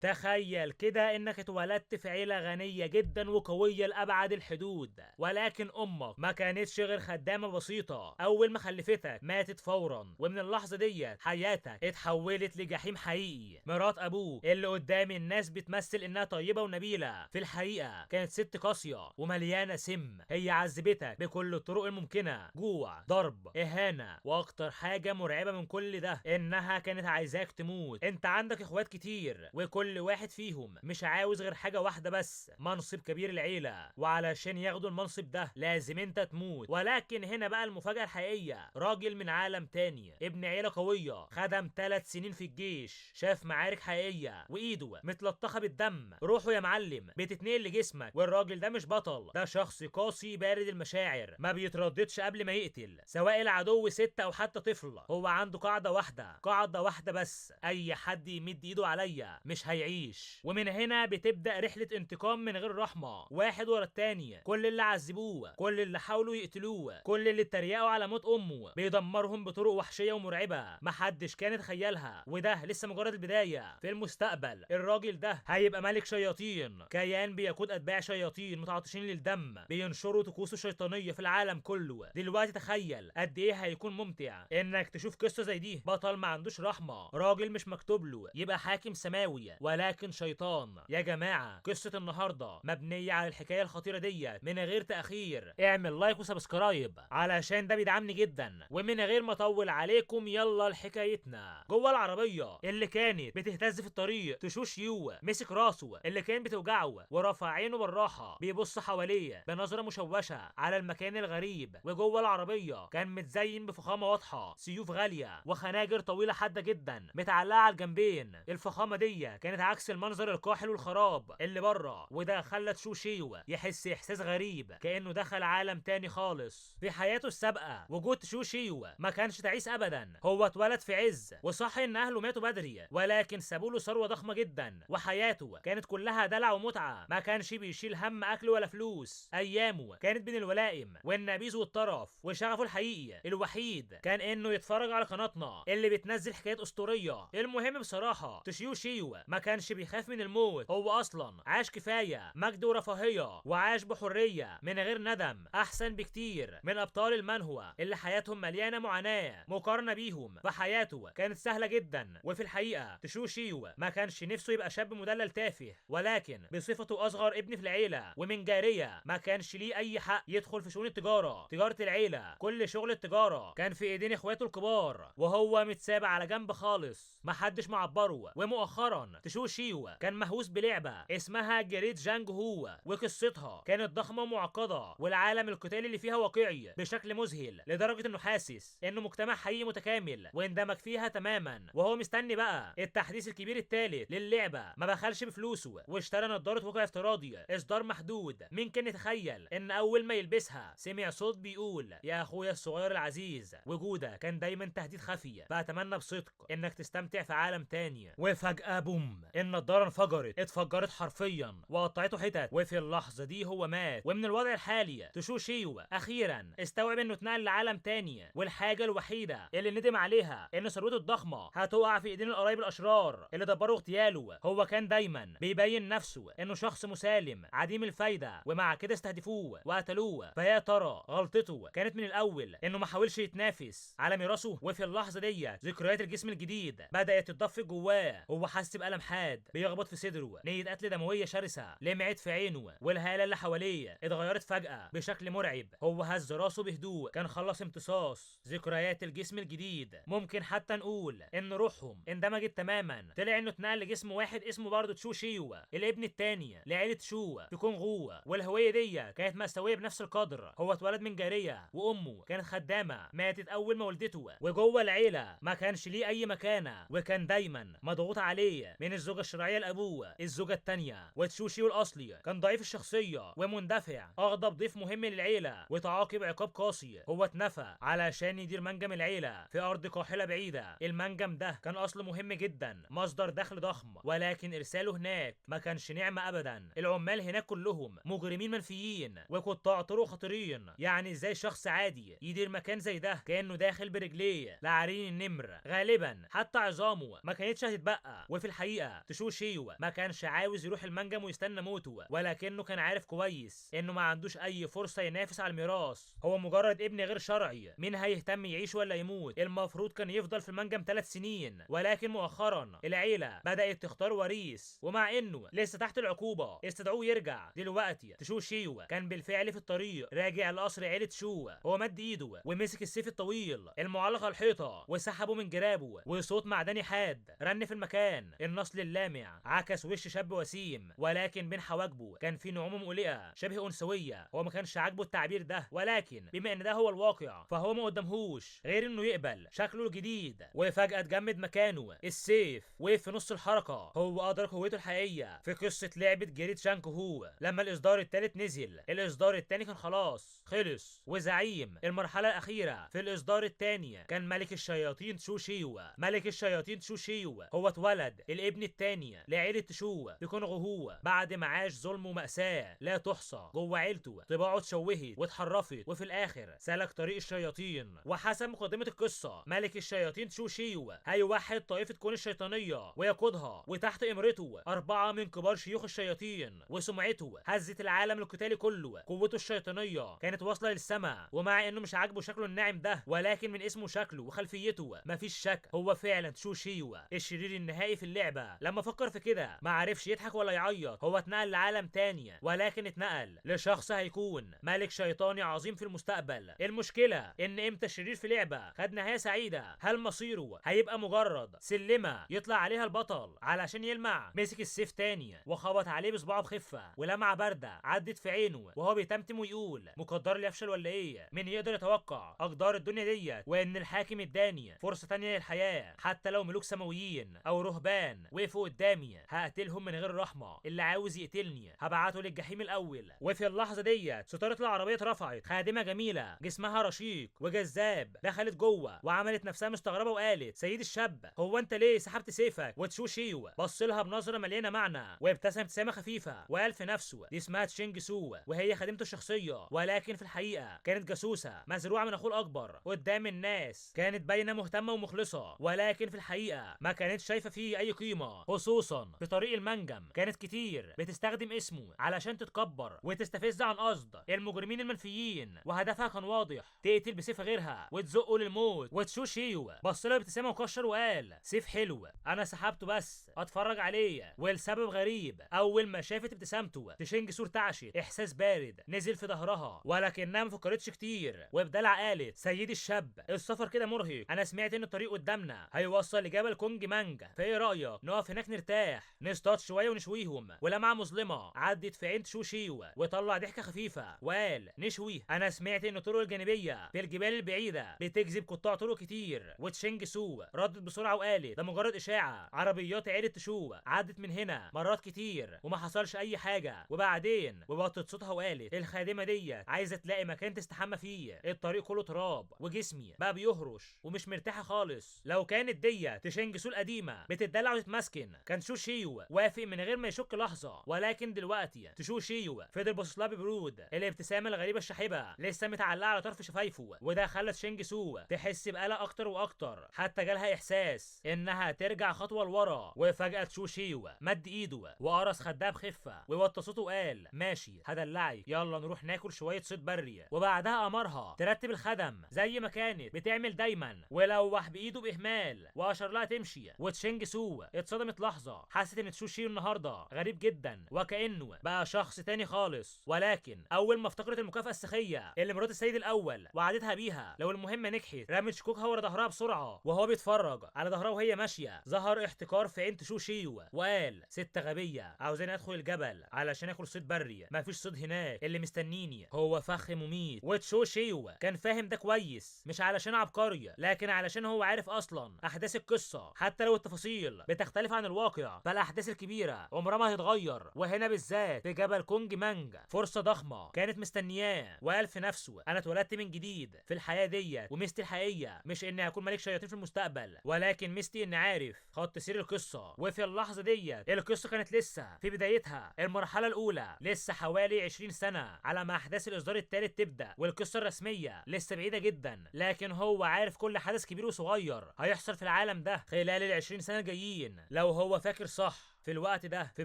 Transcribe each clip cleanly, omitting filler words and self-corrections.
تخيل كده انك اتولدت في عيلة غنية جدا وقوية لأبعد الحدود، ولكن امك ما كانتش غير خدامة بسيطة. اول ما خلفتك ماتت فورا، ومن اللحظة ديت حياتك اتحولت لجحيم حقيقي. مرات ابوك اللي قدام الناس بتمثل انها طيبة ونبيلة، في الحقيقة كانت ست قاسية ومليانة سم. هي عذبتك بكل الطرق الممكنة، جوع، ضرب، اهانة، واكتر حاجة مرعبة من كل ده انها كانت عايزاك تموت. انت عندك اخوات كتير، وكل واحد فيهم مش عاوز غير حاجة واحدة بس، منصب كبير العيلة، وعلشان ياخدوا المنصب ده لازم انت تموت. ولكن هنا بقى المفاجأة الحقيقية، راجل من عالم تاني، ابن عيلة قوية، خدم 3 سنين في الجيش، شاف معارك حقيقية، وايده متلطخة بالدم. روحه يا معلم بتتنقل لجسمك. والراجل ده مش بطل، ده شخص قاسي بارد المشاعر، ما بيترددش قبل ما يقتل، سواء العدو ست او حتى طفل. هو عنده قاعدة واحدة، قاعدة واحدة بس، اي حد يمد ايده عليا مش هيعيش. ومن هنا بتبدأ رحلة انتقام من غير رحمة، واحد ورا التاني. كل اللي عذبوه، كل اللي حاولوا يقتلوه، كل اللي اتريقوا على موت امه، بيدمرهم بطرق وحشية ومرعبة محدش كان يتخيلها. وده لسه مجرد البداية. في المستقبل الراجل ده هيبقى ملك شياطين، كيان بيقود اتباع شياطين متعطشين للدم، بينشروا طقوسه الشيطانية في العالم كله. دلوقتي تخيل قد ايه هيكون ممتع انك تشوف قصة زي دي، بطل ما عندوش رحمة، راجل مش مكتوب له يبقى حاكم سماوي ولكن شيطان. يا جماعة قصة النهاردة مبنية على الحكاية الخطيرة ديت. من غير تأخير اعمل like و subscribe علشان ده بيدعمني جدا. ومن غير ما اطول عليكم يلا لحكايتنا. جوه العربية اللي كانت بتهتز في الطريق، تشوشيو مسك راسه اللي كان بتوجعه ورفع عينه بالراحة، بيبص حواليه بنظرة مشوشة على المكان الغريب. وجوه العربية كان متزين بفخامة واضحة، سيوف غالية وخناجر طويلة حادة جدا متعلقة على الجنبين. الفخامة دي كانت عكس المنظر القاحل والخراب اللي بره، وده خلى تشوشيو يحس احساس غريب كانه دخل عالم تاني خالص. في حياته السابقة وجود تشوشيو ما كانش تعيس ابدا، هو اتولد في عز، وصح ان اهله ماتوا بدري ولكن سابوا له ثروة ضخمة جدا، وحياته كانت كلها دلع ومتعه، ما كانش بيشيل هم اكل ولا فلوس. ايامه كانت بين الولائم والنبيذ والطرف، وشغفه الحقيقي الوحيد كان انه يتفرج على قناتنا اللي بتنزل حكايات اسطورية. المهم بصراحة تشيوشيو ما كانش بيخاف من الموت، هو اصلا عاش كفاية مجد ورفاهيه، وعاش بحرية من غير ندم، احسن بكتير من ابطال المنهوة اللي حياتهم مليانة معاناة مقارنة بيهم، فحياته كانت سهلة جدا. وفي الحقيقة تشوشيو ما كانش نفسه يبقى شاب مدلل تافه، ولكن بصفته اصغر ابن في العيلة ومن جارية ما كانش ليه اي حق يدخل في شؤون التجارة، تجارة العيلة. كل شغل التجارة كان في ايدين اخواته الكبار، وهو متساب على جنب خالص، محدش معبرة. ومؤخرا تشوشيو كان مهووس بلعبه اسمها جريت جانج هو، وقصتها كانت ضخمة ومعقدة، والعالم القتالي اللي فيها واقعي بشكل مذهل، لدرجة انه حاسس انه مجتمع حقيقي متكامل واندمج فيها تماما. وهو مستني بقى التحديث الكبير الثالث للعبة، ما بخلش بفلوسه واشترى نظاره واقع افتراضي اصدار محدود. مين كان يتخيل ان اول ما يلبسها سمع صوت بيقول يا اخويا الصغير العزيز، وجودك كان دايما تهديد خفي، فاتمنى بصدق انك تستمتع في عالم تاني. وفجأة بوم، النضارة انفجرت، اتفجرت حرفيا وقطعته حتت، وفي اللحظة دي هو مات. ومن الوضع الحالي تشوشيو اخيرا استوعب انه اتنقل لعالم تاني، والحاجة الوحيدة اللي ندم عليها ان ثروته الضخمة هتقع في ايدين القرايب الاشرار اللي دبروا اغتياله. هو كان دايما بيبين نفسه انه شخص مسالم عديم الفايدة، ومع كده استهدفوه وقتلوه. فيا ترى غلطته كانت من الاول انه ما حاولش يتنافس على ميراثه؟ وفي اللحظة دي ذكريات الجسم الجديد بدأت تتدفق جواه، هو حس بألم حاد بيخبط في صدره، نية قتل دموية شرسة لمعت في عينه، والهالة اللي حواليه اتغيرت فجأة بشكل مرعب. هو هز راسه بهدوء، كان خلص امتصاص ذكريات الجسم الجديد. ممكن حتى نقول ان روحهم اندمجت تماما. طلع انه اتنقل لجسم واحد اسمه برضه تشوشيو، الابن الثاني لعيلة شو في كونغو، والهوية دي كانت مأساوية بنفس القدر. هو اتولد من جارية وامه كانت خدامة ماتت اول ما ولدته، وجوه العيلة ما كانش ليه اي مكانة، وكان دايما مضغوط عليه من الزوجة الشرعية لابوه الزوجة الثانية. وتشوشيو الاصلي كان ضعيف الشخصية ومندفع، اغضب ضيف مهم للعيلة وتعاقب عقاب قاسي. هو اتنفى علشان يدير منجم العيلة في ارض قاحلة بعيدة. المنجم ده كان اصله مهم جدا، مصدر دخل ضخم، ولكن ارساله هناك ما كانش نعمة ابدا. العمال هناك كلهم مجرمين منفيين وقطاع طرق خطيرين، يعني ازاي شخص عادي يدير مكان زي ده كانه داخل برجليه لعرين النمر؟ غالبا حتى عظامه ما كانتش هتتبقى. وفي الحقيقة كده تشو شيو ما كانش عاوز يروح المنجم ويستنى موته، ولكنه كان عارف كويس انه ما عندوش اي فرصة ينافس على الميراث، هو مجرد ابن غير شرعي، مين هيهتم يعيش ولا يموت؟ المفروض كان يفضل في المنجم 3 سنين، ولكن مؤخرا العيلة بدات تختار وريث، ومع انه لسه تحت العقوبة استدعوه يرجع. دلوقتي تشو شيو كان بالفعل في الطريق راجع لقصر عيله شو. هو مد ايده ومسك السيف الطويل المعلق على الحيطة وسحبه من جرابه، وصوت معدني حاد رن في المكان. النصل اللامع عكس وش شاب وسيم، ولكن بين حواجبه كان في نعومة مقلقة شبه انثويه. هو ما كانش عاجبه التعبير ده، ولكن بما ان ده هو الواقع فهو ما قدامهوش غير انه يقبل شكله الجديد. وفجاة اتجمد مكانه، السيف وقف في نص الحركة. هو ادرك هويته الحقيقية في قصة لعبه جريت شانك هو. لما الاصدار الثالث نزل، الاصدار الثاني كان خلاص خلص، وزعيم المرحلة الاخيرة في الاصدار الثاني كان ملك الشياطين تشو شيو. ملك الشياطين تشو شيو هو اتولد الابن الثاني لعيلة تشو في كونغو هو، بعد ما عاش ظلم ومأساة لا تحصى جوه عيلته. طباعه اتشوهت واتحرفت، وفي الاخر سلك طريق الشياطين. وحسب مقدمه القصة، ملك الشياطين تشو شيو هيوحد طائفة كون الشيطانية ويقودها، وتحت امرته 4 من كبار شيوخ الشياطين، وسمعته هزت العالم القتالي كله. قوته الشيطانية كانت واصله للسماء، ومع انه مش عاجبه شكله الناعم ده، ولكن من اسمه وشكله وخلفيته مفيش شك هو فعلا تشو شيو الشرير النهائي في اللعبة. لما فكر في كده ما عرفش يضحك ولا يعيط. هو اتنقل لعالم تاني، ولكن اتنقل لشخص هيكون ملك شيطاني عظيم في المستقبل. المشكلة ان امتى الشرير في لعبه خد نهاية سعيدة؟ هل مصيره هيبقى مجرد سلمه يطلع عليها البطل علشان يلمع؟ مسك السيف تاني وخبط عليه بصباعه بخفة، ولمعه باردة عدت في عينه وهو بيتمتم ويقول مقدر لي افشل ولا ايه؟ مين يقدر يتوقع اقدار الدنيا ديت، وان الحاكم اداني فرصة تانية للحياة؟ حتى لو ملوك سماويين او رهبان وقفوا قدامي هقتلهم من غير رحمه، اللي عاوز يقتلني هبعته للجحيم الاول. وفي اللحظة ديت ستارة العربية اترفعت، خادمه جميلة جسمها رشيق وجذاب دخلت جوه وعملت نفسها مستغربه وقالت سيد الشاب هو انت ليه سحبت سيفك؟ وتشو شيو بص لها بنظره مليانة معنى وابتسم ابتسامة خفيفة وقال في نفسه دي اسمها تشينج سو وهي خادمته الشخصية، ولكن في الحقيقة كانت جاسوسه مزروعة من اخوه الاكبر. قدام الناس كانت باينة مهتمة ومخلصه، ولكن في الحقيقة ما كانتش شايفه فيه اي قيمة، خصوصا في طريق المنجم. كانت كتير بتستخدم اسمه علشان تتكبر وتستفز عن قصد المجرمين المنفيين، وهدفها كان واضح، تقتل بسيف غيرها وتزقه للموت. وتشو شيو بص لها بابتسامة وكشر وقال سيف حلو انا سحبته بس اتفرج عليه. ولسبب غريب اول ما شافت ابتسامته تشينج سو ارتعشت، احساس بارد نزل في ظهرها، ولكنها ما فكرتش كتير وبدلع قالت سيدي الشاب السفر كده مرهق، انا سمعت ان الطريق قدامنا هيوصل لجبل كونج مانجا، فايه رايك نقف هناك نرتاح نصطاد شوية ونشويهم؟ ولمعه مظلمة عدت في عين تشو شيو وطلع ضحكه خفيفة وقال نشوي، انا سمعت ان الطرق الجانبية في الجبال البعيدة بتجذب قطاع طرق كتير. وتشينج سو ردت بسرعة وقالت ده مجرد اشاعة، عربيات عيله تشو عدت من هنا مرات كتير وما حصلش اي حاجة. وبعدين وبطت صوتها وقالت الخادمة ديت عايزه تلاقي مكان تستحمى فيه، الطريق كله تراب وجسمي بقى بيهرش ومش مرتاحة خالص. لو كانت ديت تشينج سو القديمة بتدلع وتتمسكن كان شو شيو وافق من غير ما يشك لحظة، ولكن دلوقتي تشو شيو فضل باصص لها ببرود، الابتسامة الغريبة الشاحبه لسه متعلقه على طرف شفايفه، وده خلى تشينج سو تحس بقلق اكتر واكتر، حتى جالها احساس انها ترجع خطوة لورا. وفجاة تشو شيو مد ايده وقرص خدها بخفة ووطى صوته وقال ماشي هدلعك، يلا نروح ناكل شوية صيد بري. وبعدها امرها ترتب الخدم زي ما كانت بتعمل دايما، ولوح بايده باهمال واشر لها تمشي. وتشينج سو اتصدمت لحظة، حست ان تشو شيو النهارده غريب جدا وكانه بقى شخص تاني خالص. ولكن اول ما افتكرت المكافاة السخيه اللي مرات السيد الاول وعدتها بيها لو المهمة نجحت، رمت شكوكها ورا ظهرها بسرعة وهو بيتفرج على ظهرها وهي ماشية. ظهر احتقار في عين تشو شيو وقال ست غبية عاوزاني ادخل الجبل علشان اكل صيد بري، مفيش صيد هناك، اللي مستنيني هو فخ مميت. وتشو شيو كان فاهم ده كويس، مش علشان عبقري لكن علشان هو عارف اصلا احداث القصة، حتى لو التفاصيل بتختلف عن الواقع فالاحداث الكبيرة عمرها ما هتتغير. وهنا بالذات في جبل كونج مانج فرصة ضخمة كانت مستنياه، وقال في نفسه انا اتولدت من جديد في الحياة ديت، وميزتي الحقيقية مش اني هكون ملك شياطين في المستقبل، ولكن ميزتي اني عارف خط سير القصة. وفي اللحظة ديت القصة كانت لسه في بدايتها، المرحلة الاولى لسه حوالي 20 سنة على ما احداث الاصدار الثالث تبدا، والقصه الرسمية لسه بعيدة جدا، لكن هو عارف كل حدث كبير وصغير هيحصل في العالم ده خلال ال 20 سنة الجايين. لو لو هو فاكر صح، في الوقت ده في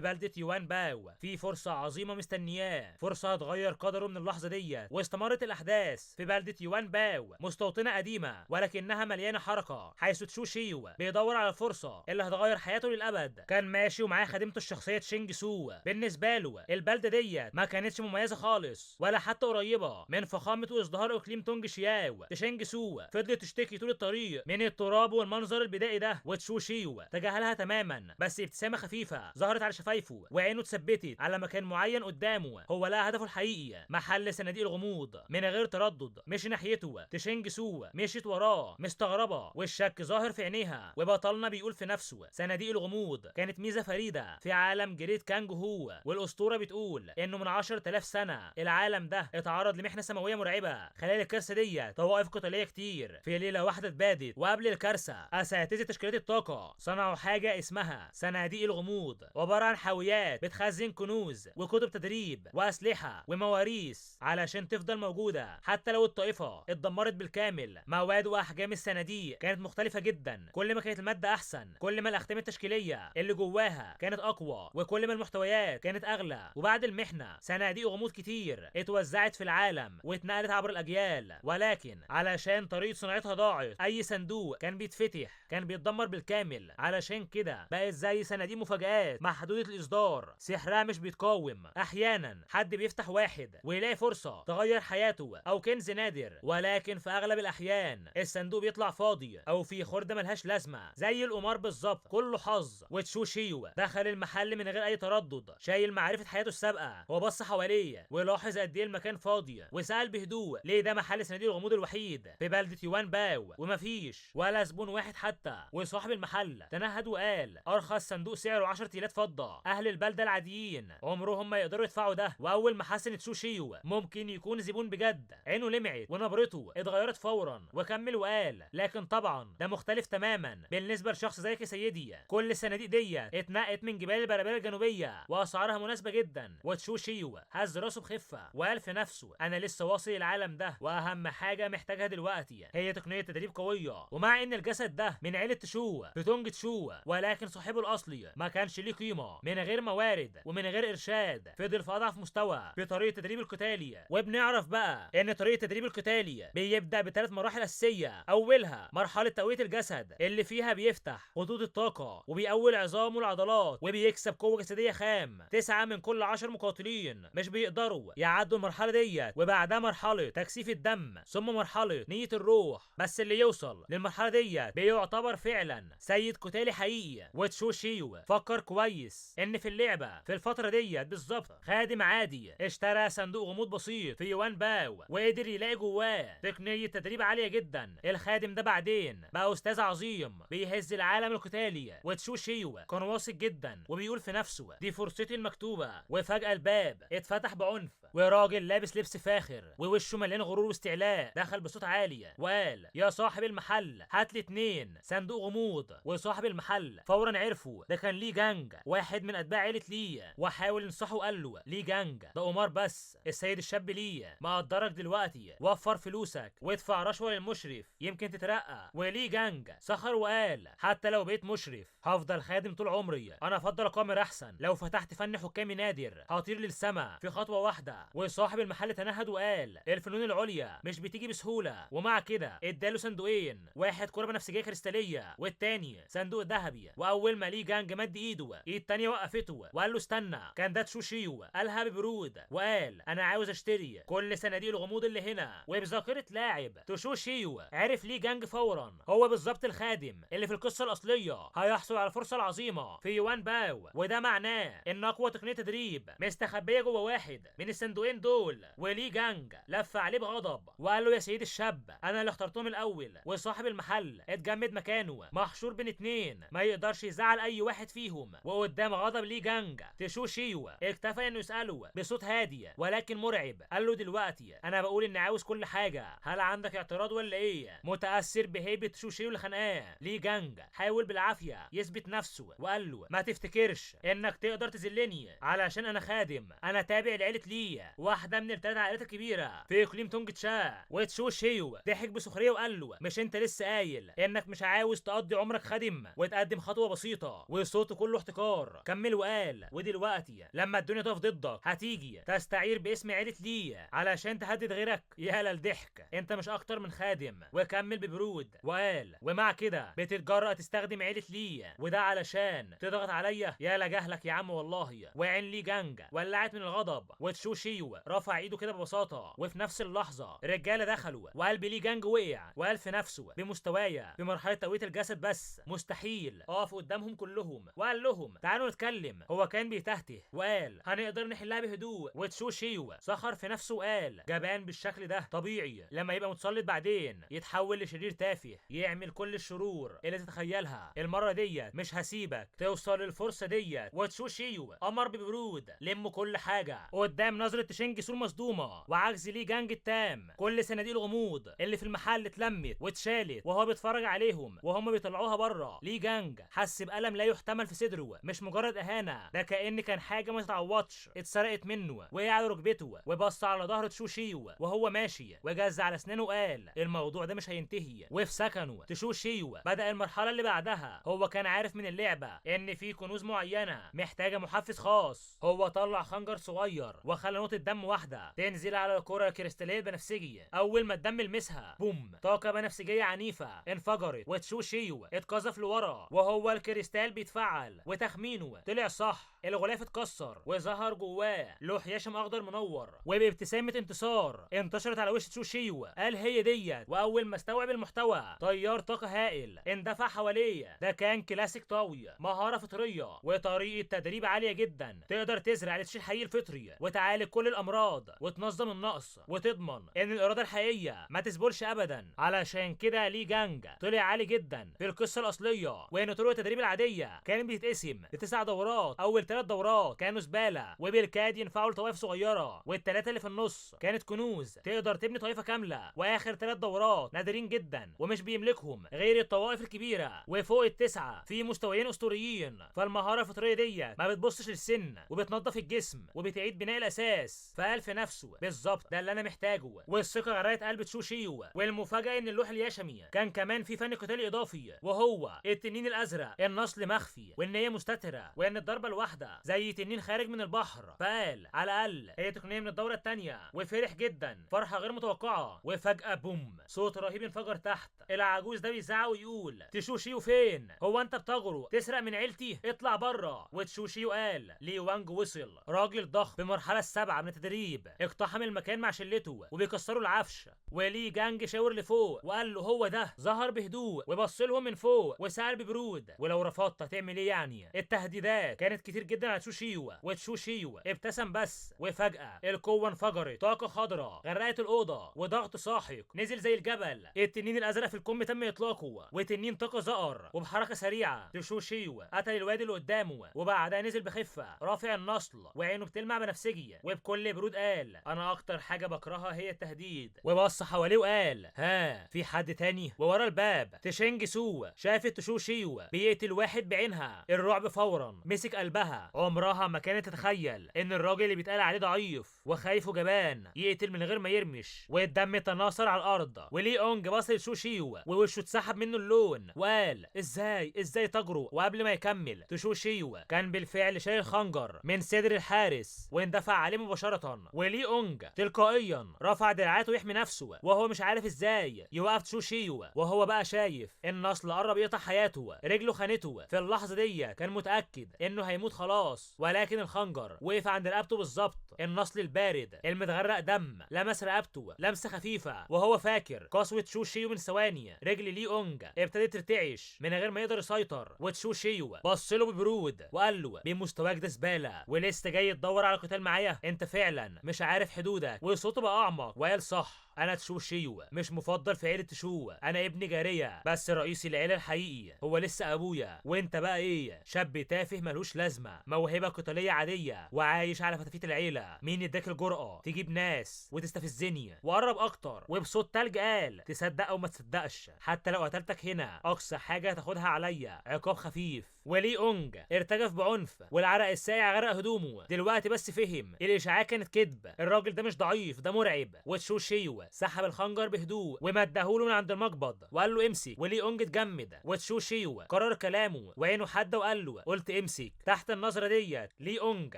بلدة يوان باو في فرصة عظيمة مستنياه، فرصة هتغير قدره من اللحظة ديت. واستمرت الأحداث في بلدة يوان باو، مستوطنة قديمة ولكنها مليانة حركة، حيث تشو شيو بيدور على الفرصة اللي هتغير حياته للأبد. كان ماشي ومعاه خادمته الشخصية تشينج سو. بالنسبة له البلدة ديت ما كانتش مميزة خالص ولا حتى قريبة من فخامة وازدهار إقليم تونج شياو. تشينج سو فضلت تشتكي طول الطريق من التراب والمنظر البدائي ده، وتشو شيو تجاهلها تماما، بس ابتسامة خفيفة ظهرت على شفايفه وعينه اتثبتت على مكان معين قدامه. هو لقى هدفه الحقيقي، محل صناديق الغموض. من غير تردد مشي ناحيته. تشينج سو مشيت وراه مستغربة والشك ظاهر في عينيها، وبطلنا بيقول في نفسه صناديق الغموض كانت ميزة فريدة في عالم جريت كانج هو، والأسطورة بتقول انه من 10,000 سنة العالم ده اتعرض لمحنة سماوية مرعبة. خلال الكارثة دي طوائف قتالية كتير في ليلة واحدة اتبادت، وقبل الكارثة أساتذة تشكيلات الطاقة صنعوا حاجة اسمها صناديق الغموض، عبارة عن حاويات بتخزن كنوز وكتب تدريب وأسلحة ومواريث علشان تفضل موجودة حتى لو الطائفة اتدمرت بالكامل. مواد وأحجام الصناديق كانت مختلفة جدا، كل ما كانت المادة أحسن كل ما الأختام التشكيلية اللي جواها كانت أقوى وكل ما المحتويات كانت أغلى. وبعد المحنة صناديق غموض كتير اتوزعت في العالم واتنقلت عبر الأجيال، ولكن علشان طريقة صناعتها ضاعت أي صندوق كان بيتفتح كان بيتدمر بالكامل. علشان كده بقت زي صناديق مفاجآت محدودة الإصدار، سحرها مش بيتقاوم. أحيانا حد بيفتح واحد ويلاقي فرصة تغير حياته أو كنز نادر، ولكن في أغلب الأحيان الصندوق بيطلع فاضي أو في خردة ملهاش لازمة زي القمار بالظبط، كله حظ. وتشو شيو دخل المحل من غير أي تردد، شايل معرفة حياته السابقة. هو بص حواليه ولاحظ قد إيه المكان فاضي، وسأل بهدوء ليه ده محل صناديق الغموض الوحيد في بلدة يوان باو ومفيش ولا زبون واحد حتى. وصاحب المحل تنهد وقال أرخص صندوق سعره 10,000 فضة، أهل البلدة العاديين عمرهم ما يقدروا يدفعوا ده. وأول ما حس إن تشو شيو ممكن يكون زبون بجد عينه لمعت ونبرته اتغيرت فورا، وكمل وقال لكن طبعا ده مختلف تماما بالنسبة لشخص زيك يا سيدي، كل الصناديق دي اتنقت من جبال البرابرة الجنوبية وأسعارها مناسبة جدا. وتشو شيو هز راسه بخفة وقال في نفسه أنا لسه واصل العالم ده، وأهم حاجة محتاجها دلوقتي هي تقنية تدريب قوية. ومع إن الجسد ده من عيلة تشو في تونج تشو، ولكن صاحبه الأصلي ما كانش ليه قيمة، من غير موارد ومن غير إرشاد فضل في أضعف مستوى في طريقة التدريب القتالي. وبنعرف بقى إن طريقة التدريب القتالي بيبدأ بثلاث مراحل أساسية. أولها مرحلة تقوية الجسد اللي فيها بيفتح خطوط الطاقة وبيقوي العظام والعضلات وبيكسب قوة جسدية خام. 9 من كل 10 مقاتلين مش بيقدروا يعدوا المرحلة ديت. وبعدها مرحلة تكثيف الدم، ثم مرحلة نية الروح. بس اللي يوصل للمرحلة ديت بيعتبر فعلا سيد قتالي حقيقي. وتشو شيو فكر كويس ان في اللعبة في الفترة ديت بالظبط خادم عادي اشترى صندوق غموض بسيط في يوان باو وقدر يلاقي جواه تقنية تدريب عالية جدا. الخادم ده بعدين بقى استاذ عظيم بيهز العالم القتالي. وتشو شيو كان واثق جدا وبيقول في نفسه دي فرصتي المكتوبة. وفجأة الباب اتفتح بعنف، وراجل لابس لبس فاخر ووشه مليان غرور واستعلاء دخل بصوت عالي وقال يا صاحب المحل هات لي 2 صندوق غموض. وصاحب المحل فورا عرفه ده كان لي جانج، واحد من اتباع عيلة لي، وحاول ينصحه وقال له لي جانج ده قمار بس، السيد الشاب لي مقدرك دلوقتي، وفر فلوسك وادفع رشوة للمشرف يمكن تترقى. ولي جانج سخر وقال حتى لو بقيت مشرف هفضل خادم طول عمري، انا افضل اقامر احسن، لو فتحت فن حكامي نادر هطير للسما في خطوة واحدة. وصاحب المحل تنهد وقال الفنون العليا مش بتيجي بسهولة. ومع كده اداله صندوقين، واحد كرة بنفسجية كريستالية والتاني صندوق ذهبي. واول ما لي جانج مد ايده ايد تانية وقفته وقال له استنى. كان ده تشو شيو قالها ببرود وقال انا عاوز اشتري كل صناديق الغموض اللي هنا. وبذاكرة لاعب تشو شيو عرف لي جانج فورا هو بالظبط الخادم اللي في القصة الأصلية هيحصل على الفرصة العظيمة في يوان باو، وده معناه ان اقوى تقنية تدريب مستخبية جوه واحد من الصندوقين دول. ولي جانج لف عليه بغضب وقال له يا سيد الشاب انا اللي اخترتهم الاول. وصاحب المحل اتجمد مكانه محشور بين 2 ما يقدرش يزعل اي واحد فيهم. عليهم. وقدام غضب لي جانج تشو شيو اكتفى انه يساله بصوت هادي ولكن مرعب، قال له دلوقتي انا بقول اني عاوز كل حاجة، هل عندك اعتراض ولا ايه؟ متاثر بهيبة تشو شيو اللي خانقاه، لي جانج حاول بالعافية يثبت نفسه وقال له ما تفتكرش انك تقدر تذلني علشان انا خادم، انا تابع لعيلة لي، واحدة من الثلاث عائلات الكبيرة في اقليم تونج تشا. وتشو شيو ضحك بسخريه وقال له مش انت لسه قايل انك مش عاوز تقضي عمرك خادم؟ وتقدم خطوة بسيطة وصوته كله احتقار. كمل وقال ودلوقتي لما الدنيا تقف ضدك هتيجي تستعير باسم عيله لي علشان تهدد غيرك؟ يا للضحك، انت مش اكتر من خادم. وكمل ببرود وقال ومع كده بتتجرأ تستخدم عيله لي وده علشان تضغط عليا؟ يا لجهلك يا عم والله. وعين لي جانج ولعت من الغضب، وتشو شيو رفع ايده كده ببساطة، وفي نفس اللحظة الرجالة دخلوا وقلب لي جانج وقع وقال في نفسه بمستوايا في مرحلة تقوية الجسد بس مستحيل اقف قدامهم كلهم. وقال لهم تعالوا نتكلم، هو كان بيتهته وقال هنقدر نحلها بهدوء. وتشو شيو سخر في نفسه وقال جبان بالشكل ده طبيعي لما يبقى متسلط بعدين يتحول لشرير تافه يعمل كل الشرور اللي تتخيلها، المرة ديت مش هسيبك توصل للفرصه ديت. وتشو شيو امر ببرود لموا كل حاجة. قدام نظره تشينج سو المصدومه وعجز لي جانج التام، كل صناديق الغموض اللي في المحل اتلمت واتشالت وهو بيتفرج عليهم وهم بيطلعوها بره. لي جانج حس بألم لا يحتمل في صدره، مش مجرد اهانه، ده كأن كان حاجة ما تتعوضش اتسرقت منه. وقع على ركبته وبص على ظهر تشو شيو وهو ماشي وجز على اسنانه وقال الموضوع ده مش هينتهي. وفي سكنه تشو شيو بدأ المرحلة اللي بعدها. هو كان عارف من اللعبة ان في كنوز معينة محتاجه محفز خاص. هو طلع خنجر صغير وخلى نقطة دم واحدة تنزل على الكره الكريستاليه البنفسجية. اول ما الدم لمسها بوم، طاقة بنفسجيه عنيفة انفجرت وتشو شيو اتقذف لورا وهو الكريستال بيتفعل، وتخمينه طلع صح، الغلاف اتكسر وظهر جواه لوح يشم اخضر منور. وبابتسامه انتصار انتشرت على وش تشو شيو، قال هي ديت. واول ما استوعب المحتوى تيار طاقة هائل اندفع حواليه. ده كان كلاسيك طاوي، مهارة فطرية وطريقه تدريب عالية جدا، تقدر تزرع التشي الحقيقي الفطري وتعالج كل الامراض وتنظم النقص وتضمن ان الارادة الحقيقية ما تسبلش ابدا. علشان كده لي جانج طلع عالي جدا في القصة الاصلية، وان طرق التدريب العادية كانت بتتقسم لتسع دورات. اول 3 دورات كانوا زبالة وبالكاد ينفعوا لطوائف صغيرة، والثلاثة اللي في النص كانت كنوز تقدر تبني طائفة كاملة، واخر 3 دورات نادرين جدا ومش بيملكهم غير الطوائف الكبيرة، وفوق التسعة في مستويين اسطوريين. فالمهاره الفطرية ديت ما بتبصش للسن وبتنظف الجسم وبتعيد بناء الاساس. فقال في نفسه بالظبط ده اللي انا محتاجه. والثقة غرقت قلب تشو شيو. والمفاجاه ان اللوح اليشمي كان كمان في فن قتالي اضافي، وهو التنين الازرق، النصل مخفي والنية مستتره، وان الضربة الواحدة زي تنين خارج من البحر. فقال على الاقل هي تقنية من الدورة الثانية، وفرح جدا فرحه غير متوقعه. وفجاة بوم، صوت رهيب انفجر تحت. العجوز ده بيزعق ويقول تشو شيو فين؟ هو انت بتجرؤ تسرق من عيلتي؟ اطلع بره. وتشو شيو قال لي وانج وصل، راجل ضخم في المرحلة السابعة من التدريب، اقتحم المكان مع شلته وبيكسروا العفش. ولي جانج شاور لفوق وقال له هو ده. ظهر بهدوء وبص لهم من فوق وسأل ببرود ولو رفضت هتعمل ايه يعني؟ التهديدات كانت كتير جدا على تشو شيو، وتشو شيو ابتسم بس. وفجأة القوة انفجرت، طاقة خضراء غرقت الأوضة وضغط ساحق نزل زي الجبل. التنين الأزرق في الكم تم إطلاقه وتنين طاقة زقر، وبحركة سريعة تشو شيو قتل الواد اللي قدامه، وبعدها نزل بخفة رافع النصل وعينه بتلمع بنفسجي، وبكل برود قال أنا أكتر حاجة بكرهها هي التهديد. وبص حواليه وقال ها في حد تاني؟ وورا الباب تشينج سو شافت تشو شيو بيقتل واحد بعينها، الرعب فورا مسك قلبها. عمرها ما كانت تتخيل ان الراجل اللي بيتقال عليه ضعيف وخايف وجبان يقتل من غير ما يرمش. والدم تناثر على الارض. ولي اونج بص لتشو شيو ووشه اتسحب منه اللون وقال ازاي تجرؤ؟ وقبل ما يكمل تشو شيو كان بالفعل شايل خنجر من صدر الحارس واندفع عليه مباشرة. ولي اونج تلقائيا رفع دراعاته يحمي نفسه وهو مش عارف ازاي يوقف تشو شيو، وهو بقى شايف النصل قرب يقطع حياته، رجله خانته. في اللحظة دي كان متاكد انه هيموت خلاص، ولكن الخنجر وقف عند رقبته بالظبط. النصل البارد المتغرق دم لمس رقبته لمسه خفيفة، وهو فاكر قسوة تشو شيو من ثواني. رجل لي اونج ابتدت ترتعش من غير ما يقدر يسيطر، وتشو شيو بص له ببرود وقال له بمستواك ده زبالة ولسه جاي تدور على قتال معايا؟ انت فعلا مش عارف حدودك. وصوته بقى اعمق وقال صح انا تشو شيو، مش مفضل في عيله تشو، انا ابن جارية، بس رئيس العيلة الحقيقي هو لسه ابويا. وانت بقى ايه؟ شاب تافه ملوش لازمه، موهبة قتالية عادية، وعايش على فتافيت العيلة. مين اداك الجرأة تجيب ناس وتستفزني؟ وقرب اكتر وبصوت تلج قال تصدق او ما تصدقش، حتى لو قتلتك هنا اقصى حاجة تاخدها عليا عقاب خفيف. ولي اونج ارتجف بعنف والعرق الساقع غرق هدومه. دلوقتي بس فهم الاشاعات كانت كذب، الراجل ده مش ضعيف، ده مرعب. وتشو شيو سحب الخنجر بهدوء ومدهوله من عند المقبض وقال له امسك. ولي اونج اتجمد، وتشو شيو قرر كلامه وعينه حادة وقال له قلت امسك. تحت النظرة ديت لي اونج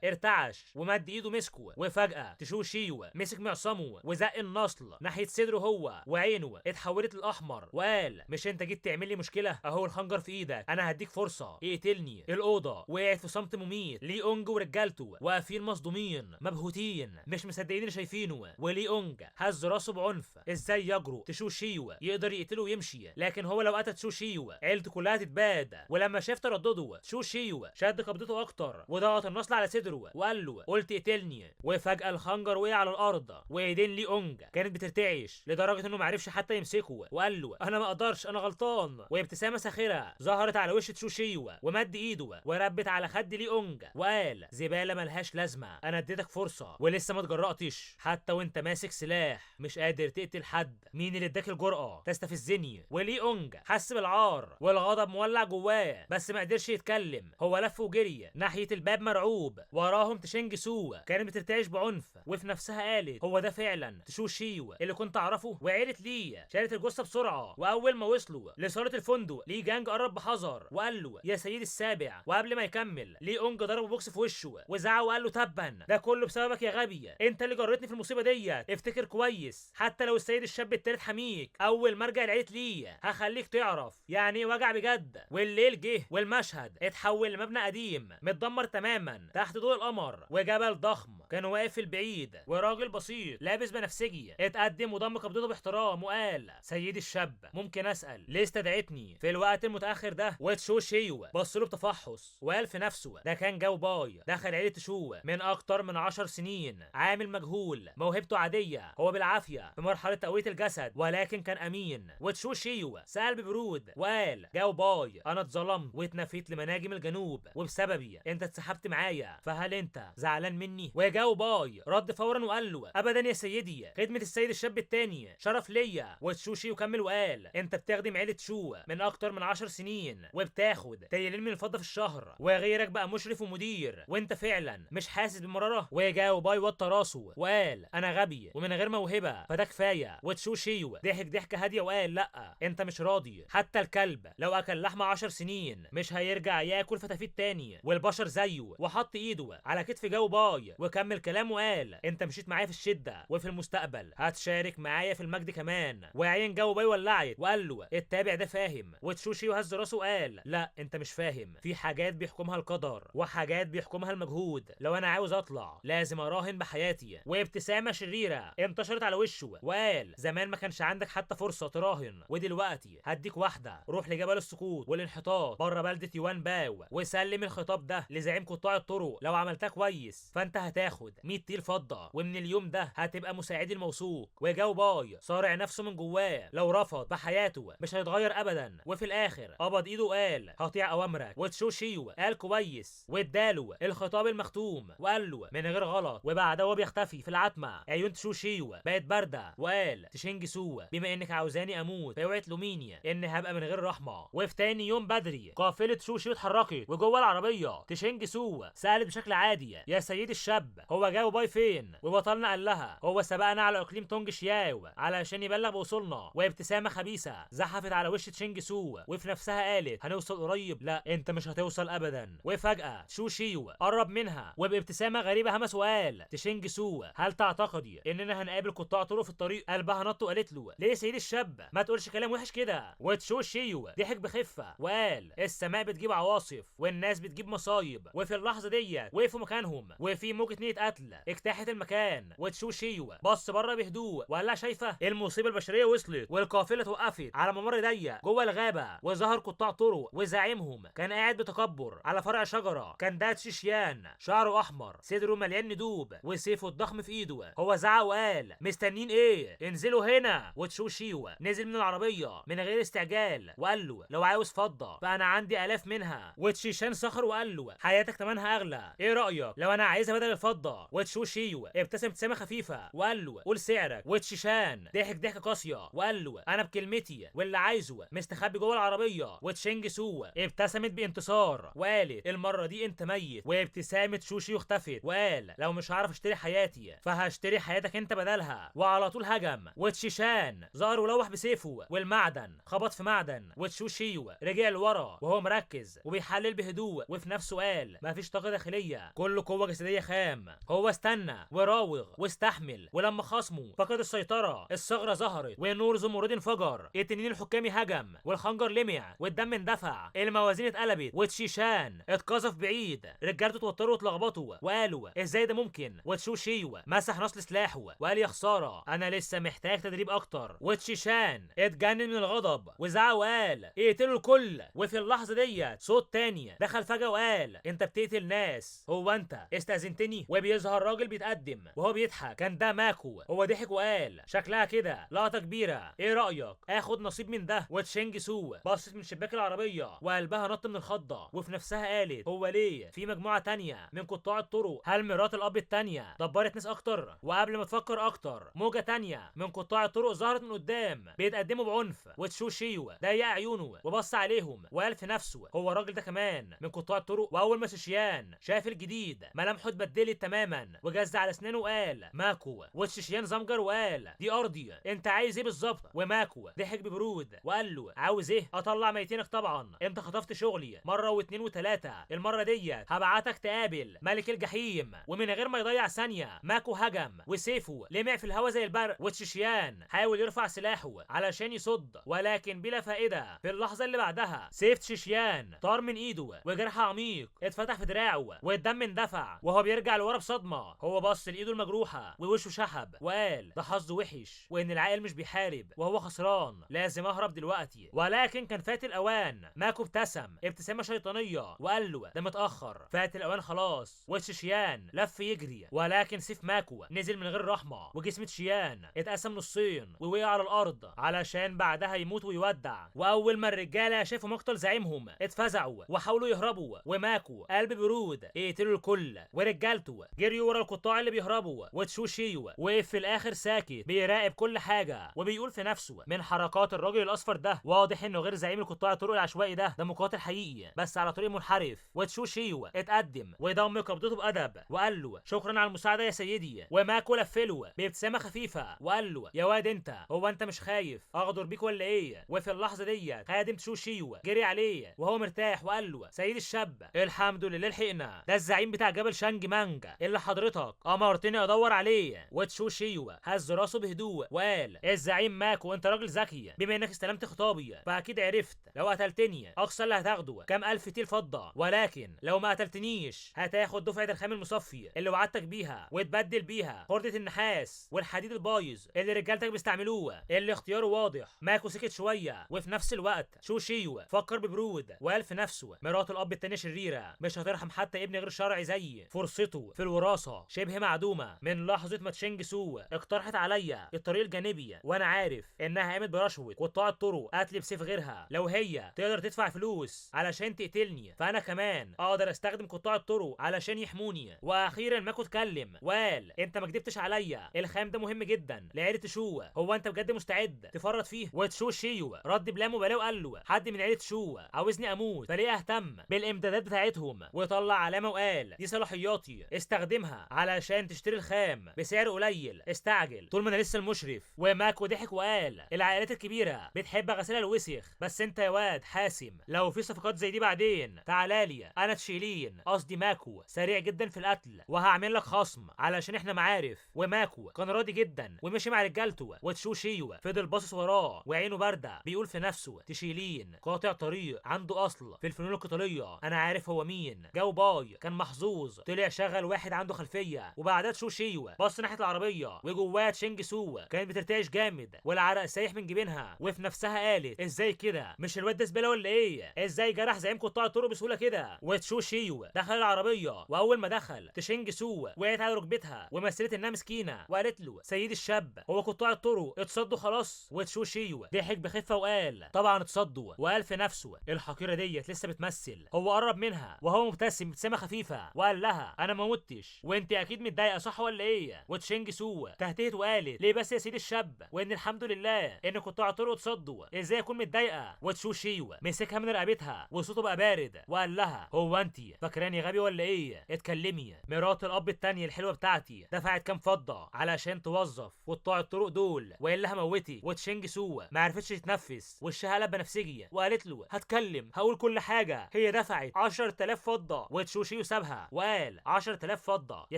ارتعش ومد ايده مسكه، وفجاة تشو شيو مسك معصمه وزق النصل ناحية صدره هو، وعينه اتحولت للاحمر وقال مش انت جيت تعمل لي مشكلة؟ اهو الخنجر في ايدك، انا هديك فرصة، اقتلني. الاوضة وقعت في صمت مميت. لي اونج ورجالته واقفين مصدومين مبهوتين مش مصدقين اللي شايفينه. ولي اونج هز راسه بعنف، ازاي يجرؤ تشو شيو يقدر يقتله ويمشي؟ لكن هو لو قتل تشو شيو عيلته كلها تتباد. ولما شاف تردده تشو شيو شد قبضته اكتر وضغط النصل على صدره وقال له قلت اقتلني. وفجاة الخنجر وقع على الارض وايدين لي اونج كانت بترتعش لدرجة انه معرفش حتى يمسكه، وقال له انا ما اقدرش، انا غلطان. وابتسامه ساخرة ظهرت على وش تشو شيو ومد ايده وربت على خد لي اونج وقال زبالة ملهاش لازمه، انا اديتك فرصة ولسه ما اتجرأتش، حتى وانت ماسك سلاح مش قادر تقتل حد، مين اللي اداك الجرأة تستفزني؟ ولي اونج حس بالعار والغضب مولع جواه بس ما قدرش يتكلم. هو لف وجري ناحية الباب مرعوب، وراهم تشينج سو كانت بترتعش بعنف وفي نفسها قالت هو ده فعلا تشو شيو اللي كنت اعرفه؟ وعيلة لي شالت الجثة بسرعة. واول ما وصلوا لصاله الفندق لي جانج قرب بحذر وقال له يا سيدي السابع. وقبل ما يكمل لي اونج ضربه بوكس في وشه وزعق وقال له تبا، ده كله بسببك يا غبي، انت اللي جريتني في المصيبة ديت، افتكر كويس حتى لو السيد الشاب التالت حميك، اول ما ارجع لعيلة لي هخليك تعرف يعني ايه وجع بجد. والليل جه والمشهد اتحول لمبنى قديم متدمر تماما تحت ضوء القمر، وجبل ضخم كان واقف في البعيد، وراجل بسيط لابس بنفسجي اتقدم وضم قبضته باحترام وقال سيدي الشاب ممكن اسال ليه استدعتني في الوقت المتاخر ده؟ وتشو شيو بص له بتفحص وقال في نفسه ده كان جاو باي، دخل عيله تشو من اكتر من 10 سنين، عامل مجهول، موهبته عادية، هو بالعافية في مرحلة تقوية الجسد، ولكن كان امين. وتشو شيو سال ببرود وقال جاو باي انا اتظلمت واتنفيت لمناجم الجنوب وبسببي انت اتسحبت معايا، فهل انت زعلان مني؟ وجاو باي رد فورا وقال له ابدا يا سيدي، خدمة السيد الشاب الثاني شرف ليا. وتشو شيو كمل وقال انت بتخدم عيله شو من اكتر من 10 سنين وبتاخد تيلين من الفضة في الشهر، وغيرك بقى مشرف ومدير، وانت فعلا مش حاسس بمراره؟ وجاو باي وطى راسه وقال انا غبي ومن غير موهبة فده كفاية. وتشو شيو ضحك ضحكه هادية وقال لا انت مش راضي، حتى الكلب لو اكل لحمه 10 سنين مش هيرجع ياكل فتافيت تاني، والبشر زيه. وحط ايده على كتف جاو باي وكمل كلامه وقال انت مشيت معايا في الشدة وفي المستقبل هتشارك معايا في المجد كمان. وعين جاو باي ولعت وقال له التابع ده فاهم؟ وتشو شيو هز راسه وقال لا انت مش فاهم، في حاجات بيحكمها القدر وحاجات بيحكمها المجهود، لو انا عاوز اطلع لازم اراهن بحياتي. وابتسامه شريرة انتشرت على وشه وقال زمان ما كانش عندك حتى فرصة تراهن، ودلوقتي هديك واحدة، روح لجبل السقوط والانحطاط بره بلده يوان باو وسلم الخطاب ده لزعيم قطاع الطرق، لو عملتها كويس فانت هتاخد 100 تيل فضة، ومن اليوم ده هتبقى مساعدي الموثوق. وجاو باي صارع نفسه من جواه، لو رفض بحياته مش هيتغير ابدا. وفي الاخر قبض ايده وقال هطيع اوامرك. وتشو شيو قال كويس واداله الخطاب المختوم وقال له من غير غلط. وبعدها هو بيختفي في العتمة عيون تشو شيو بقت باردة وقال تشينج سو بما انك عاوزاني اموت فاوعي تلوميني ان هبقى من غير رحمه. وفي تاني يوم بدري قافله تشو شيو اتحركت، وجوه العربية تشينج سو سالت بشكل عادي يا سيدي الشاب هو جاو باي فين؟ وبطلنا قال لها هو سبقنا على اقليم تونج شياو علشان يبلغ بوصولنا. وابتسامه خبيثة زحفت على وش تشينج سو وفي نفسها قالت هنوصل قريب، لا انت مش هتوصل ابدا. وفجاة شو شيو قرب منها وبابتسامه غريبة همس وقال تشينج سو هل تعتقدي اننا هنقابل قطاع طرق في الطريق؟ قلبها نط وقالت له ليه يا سيدي الشاب ما تقولش كلام وحش كده. وتشو شيو ضحك بخفة وقال السماء بتجيب عواصف والناس بتجيب مصايب. وفي اللحظة ديت وقفوا مكانهم وفي موجة نيل سخونيه قتل اجتاحت المكان. وتشو شيو بص بره بهدوء وقال لها شايفه المصيبة البشرية وصلت، والقافله توقفت على ممر ضيق جوه الغابة، وظهر قطاع طرق وزعيمهم كان قاعد بتكبر على فرع شجرة. كان ده تشيشيان، شعره احمر، صدره مليان ندوب، وسيفه الضخم في ايده. هو زعق وقال مستنين ايه؟ انزلوا هنا. وتشو شيو نزل من العربية من غير استعجال وقال له لو عاوز فضة فانا عندي الاف منها. وتشيشان صخر وقال له حياتك ثمنها اغلى، ايه رايك لو انا عايزها بدل الفضة؟ وتشو شيو ابتسم ابتسامة خفيفة وقال له قول سعرك. وتشيشان ضحك ضحكه قاسية وقال له انا بكلمتي واللي عايزه مستخبي جوه العربية. وتشينج سو ابتسمت بانتصار وقالت المرة دي انت ميت. وابتسامه شوشيو اختفت وقال لو مش هعرف اشتري حياتي فهشتري حياتك انت بدلها. وعلى طول هجم. وتشيشان ظهر ولوح بسيفه والمعدن خبط في معدن. وتشوشيو رجع لورا وهو مركز وبيحلل بهدوء وفي نفسه قال مفيش طاقة داخلية، كله قوة جسدية خام. هو استنى وراوغ واستحمل، ولما خصمه فقد السيطرة الثغرة ظهرت ونور زمرد انفجر. التنين الحكامي هجم والخنجر لمع والدم اندفع، الموازين اتقلبت وتشيشان اتقذف بعيد. رجالته اتوتروا واتلخبطوا وقالوا ازاي ده ممكن؟ وتشوشيو مسح نصل سلاحه وقال يا خسارة انا لسه محتاج تدريب اكتر. وتشيشان اتجنن من الغضب وزعق وقال اقتلوا الكل. وفي اللحظة ديت صوت تاني دخل فجاة وقال انت بتقتل ناس، هو انت استاذنتني؟ وبيظهر راجل بيتقدم وهو بيضحك، كان ده ماكو. هو ضحك وقال شكلها كده لقطة كبيرة، ايه رايك اخد نصيب من ده؟ وتشينج سو بصت من شباك العربية وقلبها نط من الخضه، وفي نفسها قالت هو ليه في مجموعة تانية من قطاع الطرق؟ هل مرات الاب التانية دبرت ناس اكتر؟ وقبل ما تفكر اكتر موجه تانية من قطاع الطرق ظهرت من قدام بيتقدموا بعنف. وتشو شيو ضيق عيونه وبص عليهم وقال في نفسه هو الراجل ده كمان من قطاع الطرق. واول ما شيشيان شاف الجديد ملامحه اتبدلت تماما وجز على اسنانه وقال ماكو. وتشيشيان زمجر وقال دي ارضي، انت عايز ايه بالظبط؟ وماكو ضحك ببرود وقال له عاوز ايه؟ اطلع ميتينك طبعا، انت خطفت شغلي مرة واثنين وثلاثة، المرة ديت هبعتك تقابل ملك الجحيم. ومن غير ما يضيع ثانية ماكو هجم وسيفه لمع في الهوا زي البرق. وتشيشيان حاول يرفع سلاحه علشان يصد ولكن بلا فائدة. في اللحظة اللي بعدها سيف تشيشيان طار من ايده وجرح عميق اتفتح في دراعه والدم اندفع وهو بيرجع لورا بصدمة. هو بص لايده المجروحه ووشه شحب وقال ده حظه وحش وان العاقل مش بيحارب وهو خسران، لازم اهرب دلوقتي. ولكن كان فات الاوان. ماكو ابتسم ابتسامة شيطانية وقال له ده متاخر، فات الاوان خلاص. وتشيشيان لف يجري ولكن سيف ماكو نزل من غير رحمه وجسم تشيان اتقسم نصين ووقع على الارض علشان بعدها يموت ويودع. واول ما الرجالة شافوا مقتل زعيمهم اتفزعوا وحاولوا يهربوا، وماكو قال ببرود اقتلوا الكل. ورجالته جريوا ورا القطاع اللي بيهربوا. وتشوشيو وقف في الاخر ساكت بيراقب كل حاجة وبيقول في نفسه من حركات الراجل الاصفر ده واضح انه غير زعيم القطاع الطرق العشوائي ده، ده مقاتل حقيقي بس على طريق منحرف. وتشوشيو اتقدم وضم قبضته بادب وقال له شكرا على المساعدة يا سيدي. وماكو لفله بابتسامة خفيفة وقال له يا واد انت، هو انت مش خايف اغدر بيك ولا ايه؟ وفي اللحظة ديت خادم تشوشيو جري عليه وهو مرتاح وقال له سيد الشاب الحمد لله لحقنا، ده الزعيم بتاع جبل شانج مانجا اللي حضرتك امرتني ادور عليه. وتشوشيو هز راسه بهدوء وقال الزعيم ماكو انت راجل ذكي، بما انك استلمت خطابي فاكيد عرفت لو قتلتني اقصى اللي هتاخده كام الف تيل فضة، ولكن لو ما قتلتنيش هتاخد دفعه الخام المصفي اللي وعدتك بيها وتبدل بيها خردة النحاس والحديد البايظ اللي رجالتك بيستعملوه. اللي اختياره واضح. ماكو سكت شوية وفي نفس الوقت شوشيو فكر ببرود وقال في نفسه مرات الاب التانية شريرة مش هترحم حتى ابن غير شرعي زيي، فرصته في الوراثة شبه معدومة من لحظة ما تشينج سو اقترحت عليا الطريق الجانبي وانا عارف انها قامت برشوه قطاع الطرق قتل بسيف غيرها، لو هي تقدر تدفع فلوس علشان تقتلني فانا كمان اقدر استخدم قطاع الطرق علشان يحموني. واخيرا ماكو اتكلم وقال انت ما كدبتش عليا، الخام ده مهم جدا لعيلة شو، هو انت بجد مستعد تفرط فيه؟ وتشو شيو رد بلا مبالاة وقال له حد من عيله شو عاوزني اموت فليه اهتم بالامدادات بتاعتهم؟ وطلع علامة وقال دي صلاحياتي استخدمها علشان تشتري الخام بسعر قليل، استعجل طول ما انا لسه المشرف. وماكو ضحك وقال العائلات الكبيرة بتحب غسيلها الوسخ، بس انت يا واد حاسم لو في صفقات زي دي بعدين تعالى لي انا تشيلين، قصدي ماكو سريع جدا في القتل وهعمل لك خصم علشان احنا معارف. وماكو كان راضي جدا ومشي مع رجالته. وتشوشيو فضل باصص وراه وعينه باردة بيقول في نفسه تشيلين قاطع طريق عنده اصل في الفنون القتالية، انا عارف هو مين. جو باي كان محظوظ طلع شغل واحد واحد عنده خلفية. وبعدها تشو شيو بص ناحية العربية وجواها تشينج سو كانت بترتعش جامد والعرق سايح من جبينها، وفي نفسها قالت ازاي كده، مش الواد ده زبالة ولا ايه؟ ازاي جرح زعيم قطاع الطرق بسهولة كده؟ وتشو شيو دخل العربية، واول ما دخل تشينج سو وقعت على ركبتها ومثلت انها مسكينه وقالت له سيدي الشاب هو قطاع الطرق اتصدوا خلاص؟ وتشو شيو ضحك بخفة وقال طبعا اتصدوا، وقال في نفسه الحقيرة ديت لسه بتمثل. هو قرب منها وهو مبتسم ابتسامة خفيفة وقال لها انا ما متش وانت اكيد متضايقة صح ولا ايه؟ وتشينج سو تهتهت وقالت ليه بس يا سيدي الشاب، وان الحمد لله ان قطاع الطرق اتصدوا، ازاي اكون متضايقة؟ وتشو شيو مسكها من رقبتها وصوته بقى بارد وقال لها هو انت فاكراني غبي ولا ايه؟ اتكلمي. مرات الاب التانية الحلوة بتاعتي دفعت كام فضة علشان توظف قطاع الطرق دول والا هموتي. وتشينج سو ما عرفتش تتنفس، وشها قلب بنفسجي وقالت له هتكلم هقول كل حاجة، هي دفعت 10000 فضة. وتشو شيو سابها وقال 10000 فضة، يا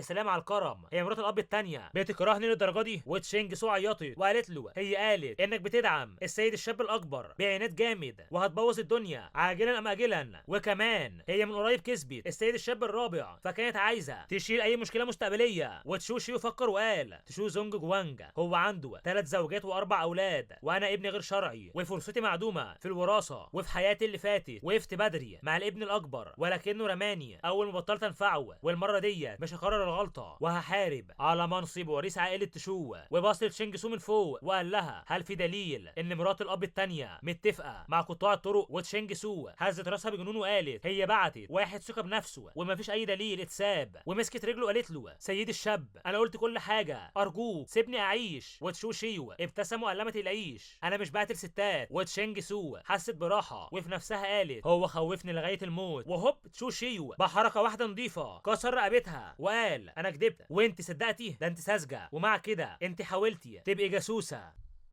سلام على الكرم، هي مرات الاب التانية بتكرهني للدرجة دي؟ وتشينج سو عيطت وقالت له هي قالت انك بتدعم السيد الشاب الاكبر بعناد جامد وهتبوظ الدنيا عاجلا ام اجلا، وكمان هي من قريب كسبت السيد الشاب الرابع فكانت عايزه تشيل اي مشكلة مستقبلية. وتشو شيو فكر وقال تشو زونج جوانج هو عنده 3 زوجات و4 اولاد وانا ابن غير شرعي وفرصتي معدومة في الوراثة، وفي حياتي اللي فاتت وقفت بدري مع الابن الاكبر ولكنه رماني اول ما بطلت انفعه، والمرة ديت مش هكرر الغلطة وهحارب على منصب وريث عائلة تشو. وبص لتشينج سو من فوق وقال لها هل في دليل ان مرات الاب الثانية متفقه مع قطاع الطرق؟ وتشينج سو هزت راسها بجنون وقالت هي بعتت واحد ثقة بنفسه ومفيش اي دليل اتساب. ومسكت رجله وقالت له سيدي الشاب انا قلت كل حاجة ارجوك سيبني اعيش. وتشو شيو ابتسم وقال لها ما تقلقيش انا مش بقتل ستات. وتشينج سو حست براحة وفي نفسها قالت هو خوفني لغاية الموت. وهوب تشو شيو بحركة واحدة نظيفة كسر رقبتها وقال انا كدبت وانت صدقتي، ده انت ساذجة ومع كده انت حاولتي تبقي جاسوسه.